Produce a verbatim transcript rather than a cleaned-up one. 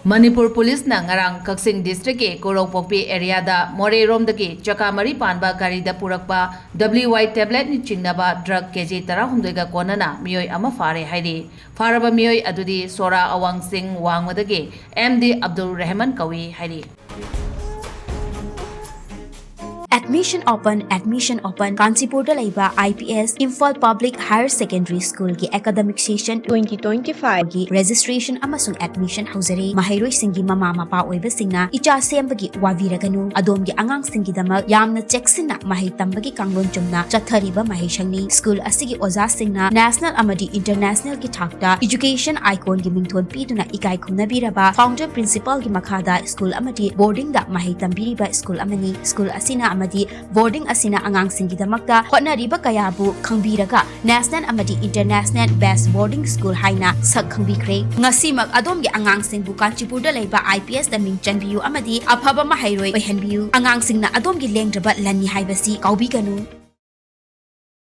ꯃꯅꯤꯄꯨꯔ ꯄꯨꯂꯤꯁꯅ ꯉꯔꯥꯡ ꯀꯛꯆꯤꯡ ꯗꯤꯁꯇ꯭ꯔꯤꯛꯀꯤ ꯀꯣꯔꯣꯡꯄꯣꯛꯄꯤ ꯑꯦꯔꯤꯌꯥꯗ ꯃꯣꯔꯦꯔꯣꯝꯗꯒꯤ ꯆꯀꯥ ꯃꯔꯤ ꯄꯥꯟꯕ ꯒꯥꯔꯤꯗ ꯄꯨꯔꯛꯄ W Y tabletꯅ ꯆꯤꯡꯅꯕ ꯗ꯭ꯔꯒ ꯀꯦ ꯖꯤ ꯇꯔꯥꯍꯨꯝꯗꯣꯏꯒ ꯀꯣꯟꯅꯅ ꯃꯤꯑꯣꯏ ꯑꯃ ꯐꯥꯔꯦ ꯍꯥꯏꯔꯤ꯫ ꯐꯥꯔꯕ ꯃꯤꯑꯣꯏ ꯑꯗꯨꯗꯤ ꯁꯣꯔꯥ ꯑꯋꯥꯡ ꯆꯤꯡ ꯋꯥꯡꯃꯗꯒꯤ M D ꯑꯕꯗꯨꯜ ꯔꯍꯃꯟ ꯀꯧꯏ ꯍꯥꯏꯔꯤ꯫ Admission open, admission open. ꯀꯥꯟꯆꯤꯄꯨꯔꯗ ꯂꯩꯕ I P S Imphal Public Higher Secondary Schoolꯒꯤ academic session twenty twenty-fiveꯒꯤ registration ꯑꯃꯁꯨꯡ admission ꯍꯧꯖꯔꯦ꯫ ꯃꯍꯩꯔꯣꯏꯁꯤꯡꯒꯤ ꯃꯃꯥ ꯃꯄꯥ ꯑꯣꯏꯕꯁꯤꯡꯅ ꯏꯆꯥ ꯁꯦꯝꯕꯒꯤ ꯋꯥꯕꯤꯔꯒꯅꯨ꯫ ꯑꯗꯣꯝꯒꯤ ꯑꯉꯥꯡꯁꯤꯡꯒꯤꯗꯃꯛ ꯌꯥꯝꯅ ꯆꯦꯛꯁꯤꯟꯅ ꯃꯍꯩ ꯇꯝꯕꯒꯤ ꯀꯥꯡꯂꯣꯟ ꯆꯨꯝꯅ ꯆꯠꯊꯔꯤꯕ ꯃꯍꯩꯁꯪꯅꯤ꯫ School ꯑꯁꯤꯒꯤ ꯑꯣꯖꯥꯁꯤꯡꯅ national ꯑꯃꯗꯤ internationalꯒꯤ ꯊꯥꯛꯇ education iconꯒꯤ ꯃꯤꯡꯊꯣꯟ ꯄꯤꯗꯨꯅ ꯏꯀꯥꯏ ꯈꯨꯝꯅꯕꯤꯔꯕ founder principalꯒꯤ ꯃꯈꯥꯗ school ꯑꯃꯗꯤ boardingꯗ ꯃꯍꯩ ꯇꯝꯕꯤꯔꯤꯕ school ꯑꯃꯅꯤ꯫ School ꯑꯁꯤꯅ ꯑꯃꯗꯤ boarding ꯑꯁꯤꯅ ꯑꯉꯥꯡꯁꯤꯡꯒꯤꯗꯃꯛꯇ ꯍꯣꯠꯅꯔꯤꯕ ꯀꯌꯥꯕꯨ ꯈꯪꯕꯤꯔꯒ national ꯑꯃꯗꯤ international best boarding school ꯍꯥꯏꯅ ꯁꯛ ꯈꯪꯕꯤꯈ꯭ꯔꯦ꯫ ꯉꯁꯤꯃꯛ ꯑꯗꯣꯝꯒꯤ ꯑꯉꯥꯡꯁꯤꯡꯕꯨ ꯀꯥꯟꯆꯤꯄꯨꯔꯗ ꯂꯩꯕ I P Sꯇ ꯃꯤꯡ ꯆꯟꯕꯤꯌꯨ ꯑꯃꯗꯤ ꯑꯐꯕ ꯃꯍꯩꯔꯣꯏ ꯑꯣꯏꯍꯟꯕꯤꯌꯨ꯫ ꯑꯉꯥꯡꯁꯤꯡꯅ ꯑꯗꯣꯝꯒꯤ ꯂꯦꯡꯗ꯭ꯔꯕ ꯂꯟꯅꯤ ꯍꯥꯏꯕꯁꯤ ꯀꯥꯎꯕꯤꯒꯅꯨ꯫